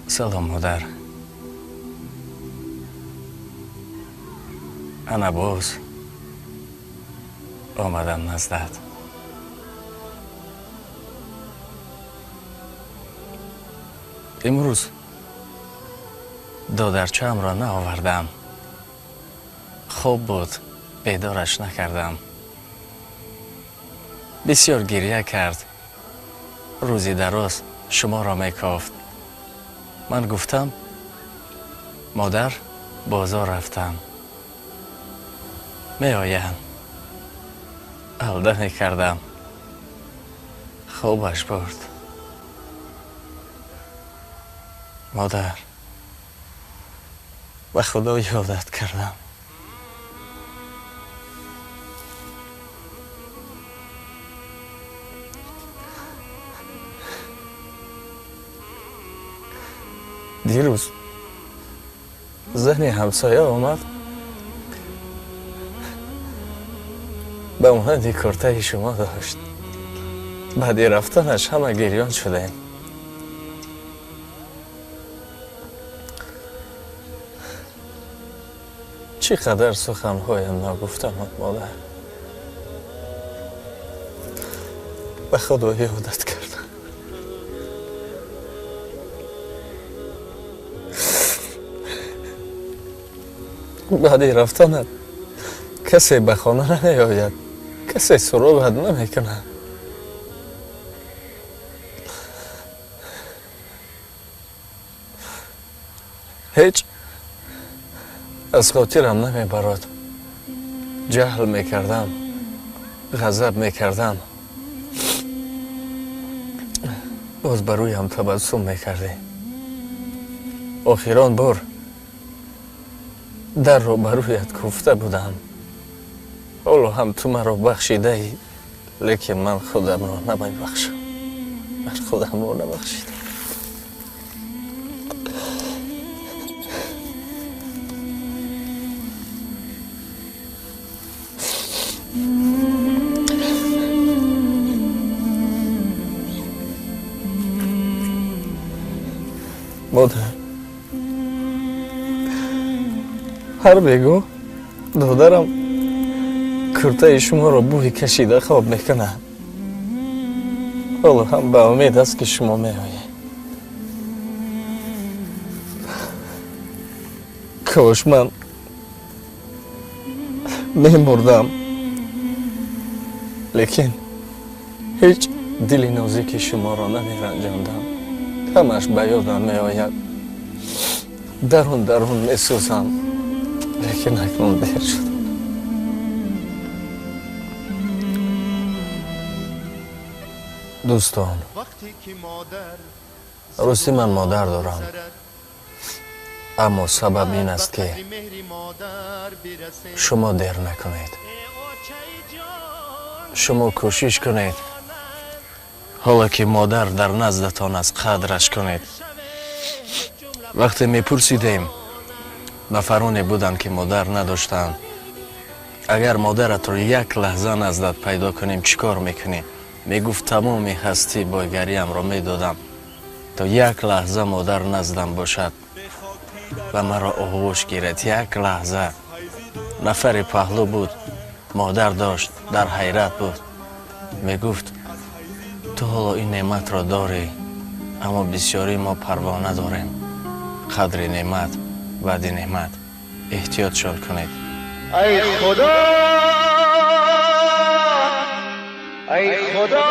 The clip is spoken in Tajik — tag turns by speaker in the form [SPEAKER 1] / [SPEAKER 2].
[SPEAKER 1] Салом, модар. Ана боз омадам наздат. Имрӯз додарчаамро наовардам. Хоб буд, бедораш накардам. Бисёр гирья кард. Рӯзи дароз шуморо мекофт. Ман гуфтам, модар, бозор рафтам. Меоям. Алда мекардам. Хобаш бурд. Модар, ба Худо ёдат кардам. Дирӯз зани ҳамсоя омад, ба монанди куртаи шумо дошт. Баъди рафтанаш ҳама гирён шудем. Чӣ қадар суханҳоям нагуфта монд, модар. Ба Худо ёдат кардам. Баъди рафтанат касе ба хона намеояд, касе суроғат намекунад. Ҳеҷ аз хотирам намебарод. Ҷаҳл мекардам, ғазаб мекардам. Боз ба рӯям табассум мекардӣ. Охирон бор дарро ба рӯят куфта будам. Ҳоло ҳам ту маро бахшидаӣ, лекин ман худамро намебахшам. Ман худамро набахшидам. Модар, ҳар бегоҳ додарам куртаи шуморо бӯи кашида хоб мекунад. Ҳоло ҳам ба умед аст, ки шумо меоед. Кош ман мемурдам, лекин ҳеҷ дили нозики шуморо намеранҷондам. Ҳамаш ба ёдам меояд. Дарун дарун месӯзам, лекин акнун дер шуд. Дӯстон, рости ман модар дорам, аммо сабаб ин аст, ки шумо дер накунед. Шумо кӯшиш кунед, ҳоло ки модар дар наздатон аст, қадраш кунед. Вақте мепурсидем, нафароне буданд, ки модар надоштанд. Агар модаратро як лаҳза наздат пайдо кунем, чӣ кор мекунӣ? Мегуфт, тамоми ҳастӣ бойгариамро медодам, то як лаҳза модар наздам бошад ва маро оғӯш гирад. Як лаҳза. Нафари паҳлӯ буд, модар дошт, дар ҳайрат буд. Мегуфт, ту ҳоло ин неъматро дорӣ, аммо бисёри мо парво надорем. Қадри неъмат баъди неъмат. Эҳтиётшон кунед.
[SPEAKER 2] Ай Худо, ай Худо.